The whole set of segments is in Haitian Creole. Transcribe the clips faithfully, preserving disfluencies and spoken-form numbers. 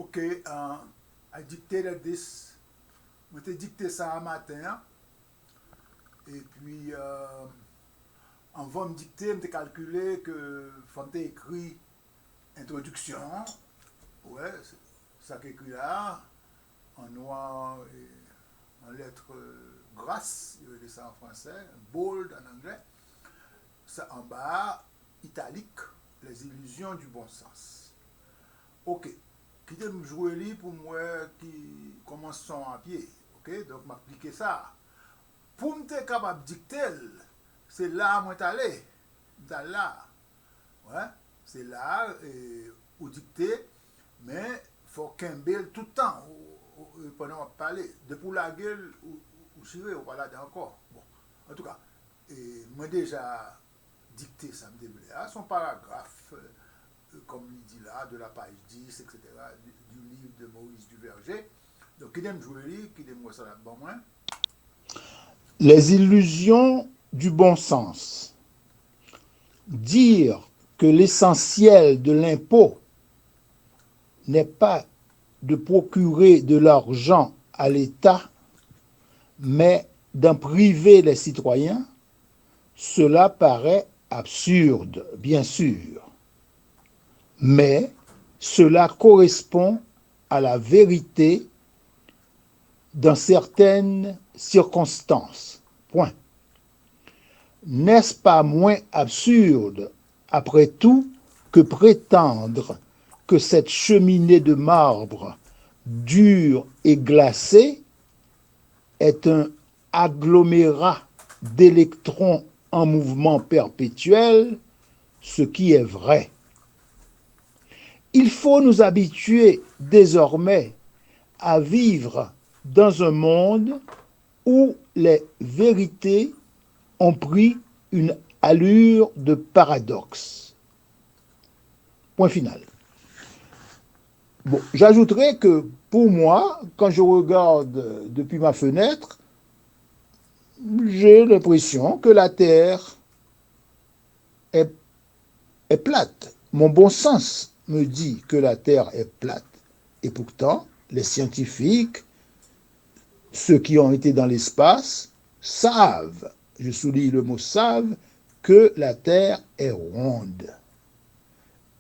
Ok, uh, I dictated this. Mwen te dikte sa a maten an. Epi, uh, anvan m dikte, m te kalkile ke fò m te ekri entwodiksyon an. Wè, se sa k ekri la a, an nwa, e, an lèt gras, yo rele sa an fransè, bold an anglè. Sa anba a, italik, Les illusions du bon sens. Ok, kite m jwe li pou m wè ki, kòman son an ap ye. Ok, donk m ap klike sa. Pou m te kapab dikte l, se la a mwen t ale. M t al la a. Wè, se la a, e, ou dikte, men fò w kenbe l tout tan, ou, ou, ou, pandan w ap pale. Depi w lage l, ou, ou chire, ou pa ladan ankò. Bon, antouka, e, mwen deja dikte sa m te vle a. Se yon paragraf, e, kòm li di la, de la page dix, et cetera, du, du livre de Maurice Duverger. Donk, kite m jwe li, kite m wè sa l ap ban mwen. Les illusions du bon sens. Dire que l'essentiel de l'impôt n'est pas de procurer de l'argent à l'État, mais d'en priver les citoyens, cela paraît absurde, bien sûr. Mais cela correspond à la vérité dans certaines circonstances. Point. N'est-ce pas moins absurde, après tout, que prétendre que cette cheminée de marbre dure et glacée est un agglomérat d'électrons en mouvement perpétuel, ce qui est vrai. Il faut nous habituer désormais à vivre dans un monde où les vérités ont pris une allure de paradoxe. Point final. Bon, j'ajouterai que pour moi, quand je regarde depuis ma fenêtre, j'ai l'impression que la Terre est, est plate. Mon bon sens me dit que la Terre est plate. Et pourtant, les scientifiques, ceux qui ont été dans l'espace, savent, je souligne le mot savent, que la Terre est ronde.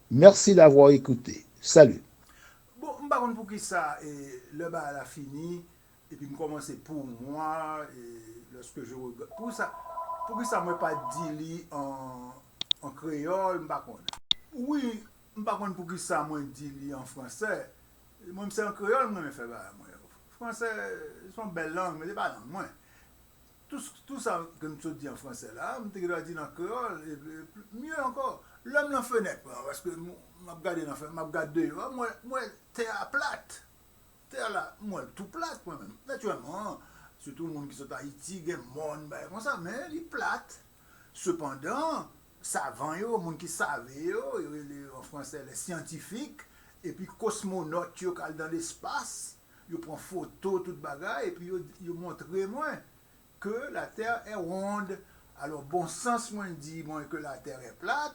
Merci d'avoir écouté. Salut. Bon, m pa konn poukisa, e, lè bagay la fini, epi m kòmanse pour moi, e, lorsque je regarde. Poukisa, poukisa mwen pa di li an, an kreyòl, m pa konn. Wi, m pa konn poukisa mwen di li an fransè. Mwen, m se an kreyòl, m renmen fè bagay mwen yo. Fransè, se yon bèl lang, men se pa lang mwen. Tou, tou sa ke m sot di an fransè la, m te gen dwa di l an kreyòl, e, e, mye ankò. Lè m nan fenèt mwen, paske m, m ap gade nan fenèt, m ap gade deyò, m wè, m wè tè a plat. Tè a la, m wè l tou plat, mwen menm. Natirèlman, sitou moun ki sot Ayiti, gen mòn, bagay konsa, men li plat. Sepandan, savan yo, moun ki save yo, yo rele an fransè les scientifiques, epi kosmonòt yo k al nan lespas, yo pran foto, tout bagay, epi yo, yo montre mwen que la Terre est ronde. Alò, bon sans mwen di mwen que la Terre est plate,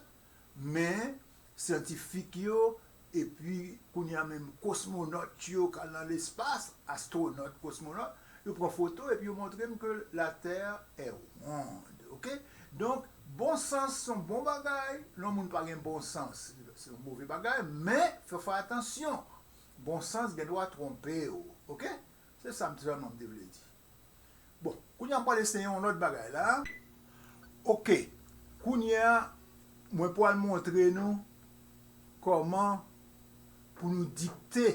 men syantifik yo, epi kounye a menm kosmonòt yo k al nan lespas, astwonòt, kosmonòt, yo pran foto epi yo montre m que la Terre est ronde, ok? Donk, bon sans se yon bon bagay, lè yon moun pa gen bon sans, se yon move bagay, men fò fè atansyon, bon sans gen dwa twonpe w, ok? Se sa m sèlman m te vle di. Bon, kounye a m pral eseye yon lòt bagay la. Ok, kounye a, mwen pral montre nou kòman pou nou dikte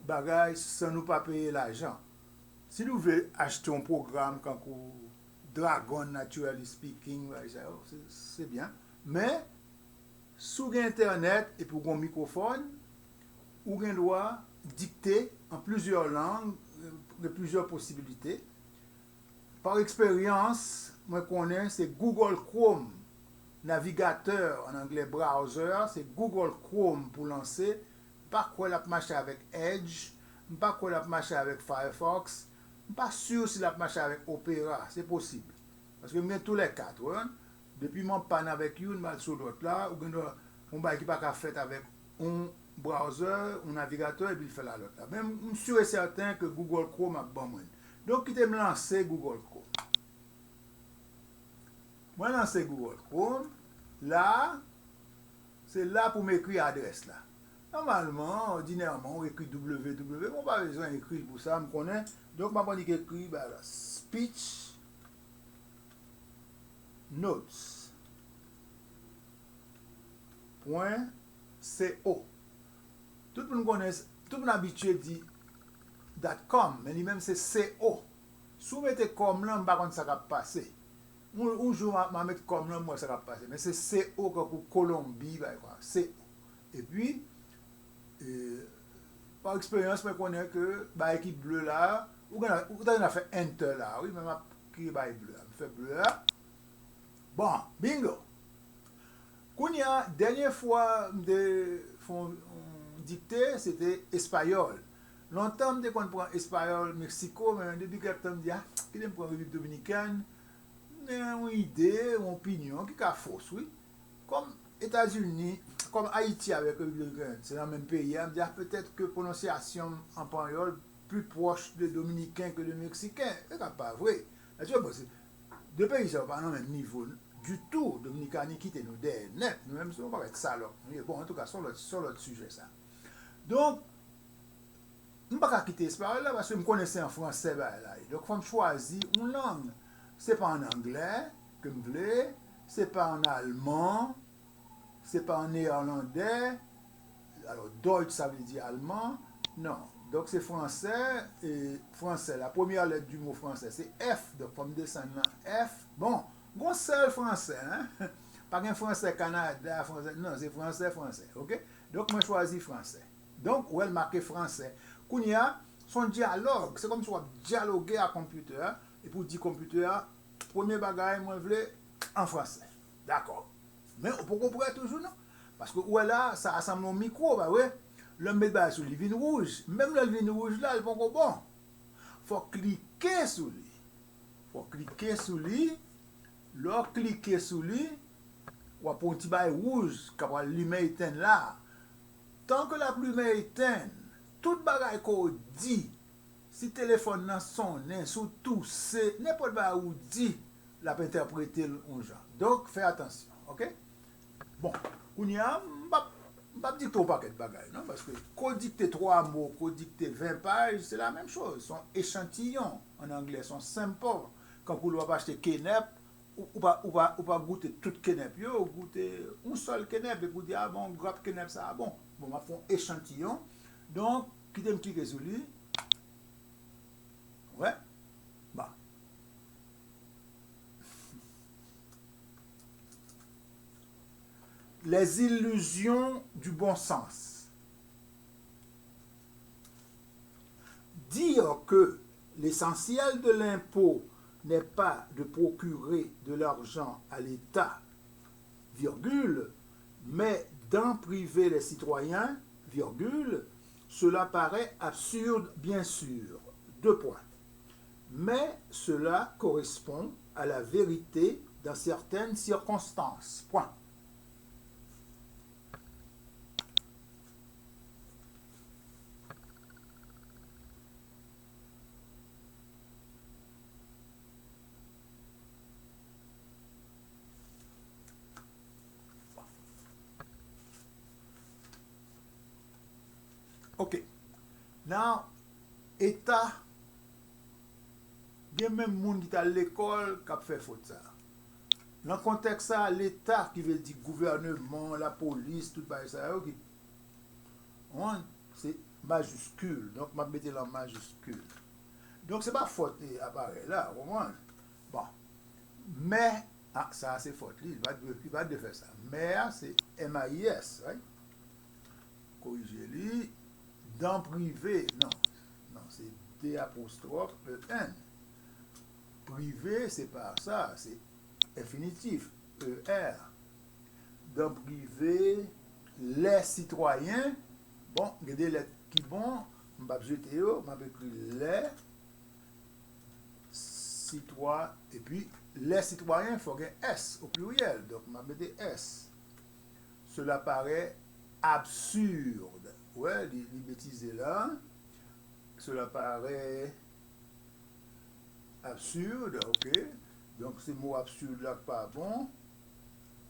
bagay san nou pa peye lajan. Si nou vle achte yon pwogram kankou Dragon, Naturally Speaking, bagay sa yo, se, se byen. Men, si w gen entènèt epi w gen yon mikwofòn, ou gen dwa dikte an plizyè lang, gen plizyè posibilite. Pa eksperyans, mwen konnen se Google Chrome, navigatè, an anglè, browser, se Google Chrome pou lanse. M pa kwè l ap mache avèk Edge, m pa kwè l ap mache avèk Firefox, m pa si si l ap mache avèk Opera, se posib. Paske m gen tou lè kat, ou konprann? Depi m an pàn avèk youn, m al sou lòt la, ou gen dwa, yon bagay ki pa ka fèt avèk yon browser, yon navigatè, epi l fè lalòt la. Men m, m si e sèten ke Google Chrome ap ban mwen l. Donk, kite m lanse Google Chrome. Mwen lanse Google Chrome. La, se la pou m ekri adrès la. Nòmalman, òdinèman, ou ekri W W W, men w pa bezwen ekri l pou sa, m konnen. Donk, m ap annik ekri ba la, speech notes pwen C O. Tout moun konnen, tout moun abitye di dot com, men li menm se C O. Si w mete com lan, m pa konn sa k ap pase. Yon, yon jou, m a, m a met com lan, m wè sa k ap pase. Men se C O kankou Kolonbi, bagay konsa. C O. Epi, e, pa eksperyans, mwen konnen ke bagay ki ble la, ou gen, ou ta gen fè enter la, wi, men m ap kriye bagay ble la. M fè ble la. Bon, bingo. Kounye a, dènye fwa m te fè yon, yon dikte, se te espayòl. Lontan, m te konn pran espayòl Meksiko, men depi kèk tan, m di, a, kite m pran Repiblik Dominikèn. M gen yon ide, yon opinyon ki ka fos, wi. Kòm Etazini, kòm Ayiti avèk Repiblik Dominikèn, se nan menm peyi a, m di, a, petèt ke pwononsyasyon m an panyòl pli pwòch de dominiken ke de meksiken. Se ka pa vre. Èske w panse de peyi sa yo pa nan menm nivo ditou? Dominikani kite nou dèyè nèt. Nou menm, se yon pakèt salòp nou ye. Bon, antouka, se yon lòt, se yon lòt sijè, sa. Donk, m pa ka kite espayòl la, paske m konnen se an fransè bagay la ye. Donk, fò m chwazi yon lang. Se pa an anglè ke m vle, se pa an alman, se pa an neyèlandè, alò, Deutsch, sa vle di alman, non. Donk, se fransè, e fransè, la première lettre du mot français, se F, donk, fò m desann nan F. Bon, gon sèl fransè, en? Pa gen fransè Kanada, fransè, non, se fransè, fransè, oke? Donk, mwen chwazi fransè. Donk, ou wè l make fransè. Kounye a, se yon dyalòg. Se kòmsi w ap dyaloge ak konpitè a, epi w di konpitè a, premye bagay, mwen vle an fransè. Dakò. Men ou poko prè toujou, non. Paske ou wè la, sa a sanble yon mikwo, pa vre? Lè m met bagay sou li, li vin wouj. Menm lè l vin wouj la, li poko bon. Fò w klike sou li. Fò w klike sou li. Lè w klike sou li, w ap wè yon ti bagay wouj k ap pral limen etenn la. Tan ke l ap limen etenn, tout bagay ke w di, si telefòn nan sonnen, si w touse, nenpòt bagay ou di, l ap entèprete l yon jan. Donk, fè atansyon, oke? Bon, kounye a, m p ap, m p ap dikte yon pakèt bagay, non, paske ke w dikte twa mo, ke w dikte ven paj, se la menm choz, se yon echantiyon, an anglè, se yon sample. Kankou lè w ap achte kenèp, ou, ou pa, ou pa, ou pa goute tout kenèp yo, ou goute yon sèl kenèp, epi ou di, a bon, grap kenèp sa a bon. Bon, m ap fè yon echantiyon. Donk, kite m klike sou li. Wè. Bon. Les illusions du bon sens. Dire que l'essentiel de l'impôt n'est pas de procurer de l'argent à l'État, virgule, mais d'en priver les citoyens, virgule, cela paraît absurde, bien sûr. Deux points. Mais cela correspond à la vérité dans certaines circonstances. Point. Ok. Now, eta, gen menm moun ki t al lekòl k ap fè fot sa. Nan kontèks sa, leta, ki vle di gouvèneman, lapolis, tout bagay sa yo, ki, on, se majiskil. Donk, m ap mete l an majiskil. Donk, se pa fòt, e, aparèy la, ou konprann? Bon. Mè, a, sa a se fòt li, li pa t dwe, li pa t dwe fè sa. Mè a, se M A I S, right? Korije li. Dan prive, non. Non, se D apostwòf E N. Prive, se pa sa, se enfinitif, E R. Dan prive, lè sitwayen, bon, gen de lèt ki bon, m p ap jete yo, m ap ekri lè sitwa, epi lè sitwayen, fò gen S o pliryèl, donk m ap mete S. Cela paraît Absurde. Wè, li, li betize la. Cela paraît absurde, ok. Donk, se mo absurde la k pa bon.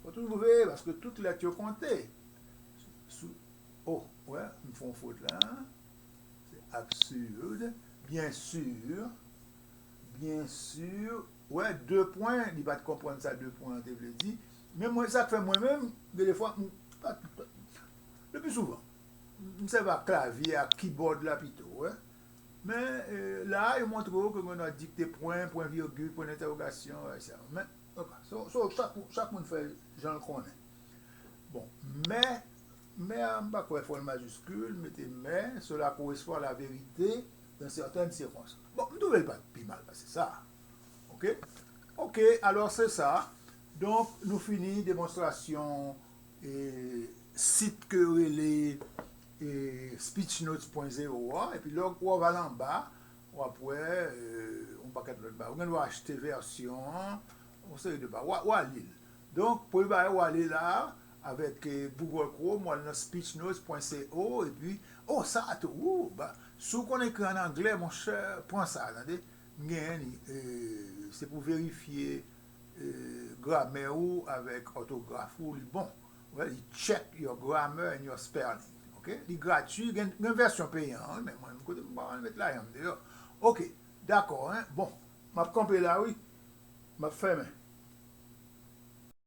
Fò toujou veye, paske tout lèt yo konte. Sou, oh, wè, m fè yon fot la. Se absurde. Bien sûr. Bien sûr. Wè, de pwen, li pa t konprann sa de pwen an te vle di. Men mwen, sa k fè mwen menm, gen de fwa, m, pa, pa, le pli souvan, m sèvi ak klavye, ak keyboard la pito, wè. Men, eh, la, yo montre w ke gen yon dikte pwen, pwen virgil, pwen dentèwogasyon, wè, sa. Men, ok, so, so, chak, chak moun fè jan l konnen. Bon, mais, mais, m pa kwè fò l majiskil, mete mais, cela correspond à la vérité dans certaines circonstances. Bon, m twouve l pa pi mal pase sa. Ok? Ok, alò se sa. Donk, nou fini demonstrasyon, eh, sit ke yo rele, eh, speech notes pwen zewo a. Epi lè w al anba, w ap wè, eh, yon pakèt lòt bagay. Ou gen dwa achte vèsyon an, yon seri de bagay. W a, w a li l. Donk, premye bagay, w ale la, avèk, eh, Google Chrome, w al nan speech notes pwen co, epi, oh, sa a tou, ou, ba, si w konn ekri an anglè, monchè, pran sa, tande. M genyen li, eh, se pou verifye, eh, gramè ou avèk òtograf ou, li bon. Well, li check your grammar and your spelling. Ok? Li gratui, gen, gen vèsyon peyan, wi, men mwen, kote m pa met lajan m deyò. Ok, dakò, en. Bon, m ap kanpe la, wi. M ap fèmen.